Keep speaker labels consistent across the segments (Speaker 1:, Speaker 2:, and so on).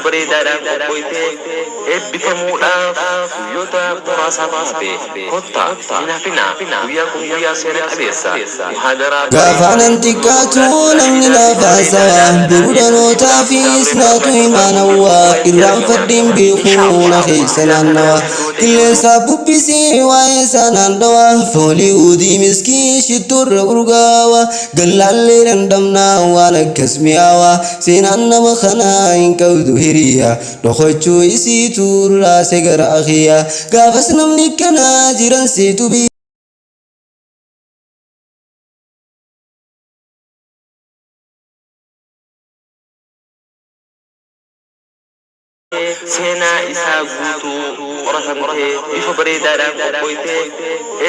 Speaker 1: bareedaadhaan qophooytee eebbifamuudhaaf guyyoota muraasaaf hafe. Kottaa hin hafinaa, guyyaan kun guyyaa seena qabeessa. Muhaadaraa
Speaker 2: Gaafaanan
Speaker 1: bareedduu
Speaker 2: xiqqaatu namni
Speaker 1: nashiidaa
Speaker 2: naaf
Speaker 1: bifa
Speaker 2: haasawa
Speaker 1: bareedaadhaan
Speaker 2: Boru
Speaker 1: eebbifamtuudhaaf
Speaker 2: dhalootaafis
Speaker 1: bifa
Speaker 2: naatu himaan
Speaker 1: bareedduu
Speaker 2: hawwa
Speaker 1: qophaa'etti
Speaker 2: Irraanfadheen
Speaker 1: argama.
Speaker 2: beeku
Speaker 1: Insha
Speaker 2: na
Speaker 1: Allah
Speaker 2: keessa
Speaker 1: guyyaa kana
Speaker 2: naannawa
Speaker 1: murshidoota keenya
Speaker 2: Qilleensaa bubbisee waa'ee isaa naannawa Foolii uudii miskii shittuurra urgaawa Gallaallee dhandhamnaa waan akkas mi'aawa Seenaan nama kanaa hin qabdu hiriya Dhokachuu isiitu raase gara akhiya Gaafas namni kanaa jiran seetu biyya.
Speaker 1: Seenaa isaa guutuu qoratamtee bifa bareedaadhaan qophooytee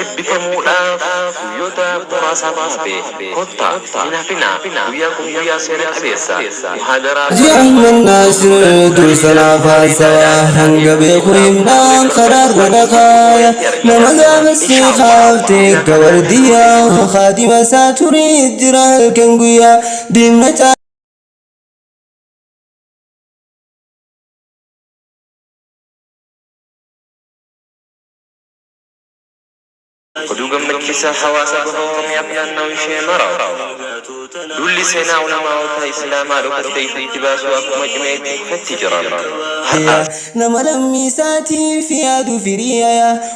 Speaker 1: eebbifamuudhaaf guyyoota muraasaaf hafe. Kottaa hin hafinaa, guyyaan kun guyyaa seena qabeessa. Muhaadaraa
Speaker 2: Haji Ahmad
Speaker 1: bareedduu
Speaker 2: Naasir
Speaker 1: nashiidaa
Speaker 2: dursa naaf
Speaker 1: bifa
Speaker 2: haasawa
Speaker 1: bareedaadhaan
Speaker 2: hanga beeku
Speaker 1: eebbifamuudhaaf
Speaker 2: himnaan
Speaker 1: proogiraama
Speaker 2: karaarra na
Speaker 1: qopheetti
Speaker 2: kaaya nama
Speaker 1: argama.
Speaker 2: gaafas
Speaker 1: Insha Allah
Speaker 2: kaaftee
Speaker 1: guyyaa
Speaker 2: akka
Speaker 1: kana murshidoota
Speaker 2: wardiyaa
Speaker 1: keenya
Speaker 2: khaatima isaa turee jira halkan guyyaa deemna caa.
Speaker 1: Oduu gammachiisaa hawaasa baha Oromiyaaf naannawa ishee mara. Duulli seenaa ulamaa'ota Islaamaa dhokatte ifatti baasuu akkuma cimee itti fufetti jira. Har'as.
Speaker 2: Nama lammii isaatiif yaadu firiya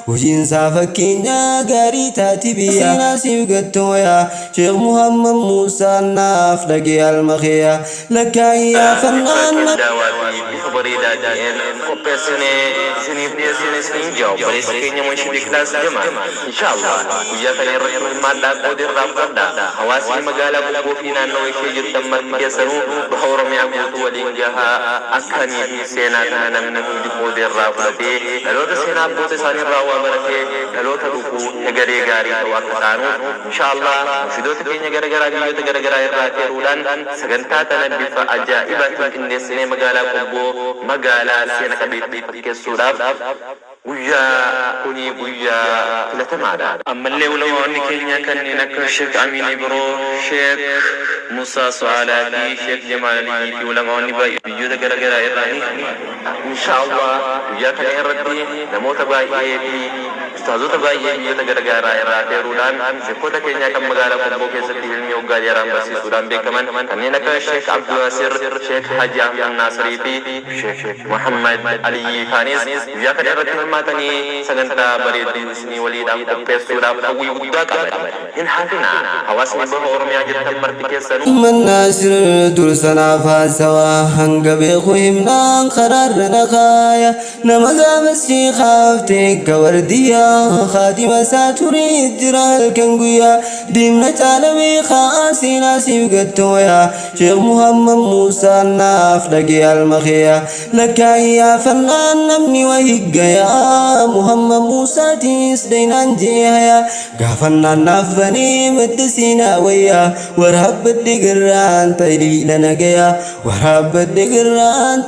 Speaker 2: hojiin isaa fakkeenya gaarii taati biyya seenaa siif gattooya Sheekh Muhammad Muusaan naaf dhagee almakeeya
Speaker 1: Bifa
Speaker 2: lakkaayyaafannaan.
Speaker 1: qindaawaa fi bifa bareedaa ta'een qopheessinee isiniif dhiyeessine isiniin ja'a obboleessi keenya Munshid Iklaas Jamaal. Insha Allah guyyaa kana irratti hirmaadhaa qooda irraa fudhadhaa. Hawaasni magaalaa Qobboo fi naannawa ishee jirtan marti keessanuu baha Oromiyaa guutuu waliin gahaa akkanii fi seenaa kana namni hundi qooda irraa fudhatee dhaloota seenaa abboota isaanii irraa waa baratee dhaloota dhufu hegaree gaarii ta'u akka taanuuf Insha Allah murshidoota keenya gara garaa biyyoota gara garaa irraa afeeruudhaan sagantaa tana bifa ajaa'ibaatiin qindeessinee magaalaa Qobboo magaalaa seena qabeettii fakkeessuudhaaf guyyaa kuni guyyaa filatamaadha. Ammallee ulamaa'onni keenya kanneen akka Sheek Amiin Ibroo, Sheek Musaa Su'aalaa fi Sheek Jamaal Aliyyii fi ulamaa'onni baay'een biyyoota gara garaa irraa ni hirmaatu. Insha Allah guyyaa kana irratti namoota baay'ee fi Ustaazota baay'ee biyyoota gara gaaraa irraa afeeruudhaan sheekkoota keenyaa kan magaalaa Qobboo keessatti ilmii waggaa dheeraan barsiisuudhaan beekaman kanneen akka Sheek Abdulnaasir, Sheek Haji Ahmad Naasirii fi Sheek Muhammad Aliyyii faanis guyyaa kana irratti hirmaatanii sagantaa bareedduu isinii waliidhaan qopheessuudhaaf hawwii guddaa qaban. Hin hafinaa! Hawaasni baha Oromiyaa jirtan marti keessanuu.
Speaker 2: Ahmad Naasir dursa naaf haasawa hanga beeku himnaan karaarra na kaaya Nama gaafas sheekhaaf akka wardiyaa khaatima isaa turee jira halkan guyyaa deemna caala beekaa seenaa siif gattooya Sheekh Muhammad Muusaan naaf dhagee almakeeya lakkaayyaafannaan namni wahiggaya Muhammad Muusaatiis daynaan jeehaya gaafannaan naaf banee madda seenaa wayyaa waraabbadhe garraan ta'iliila nagaya waraabbadhe garraan.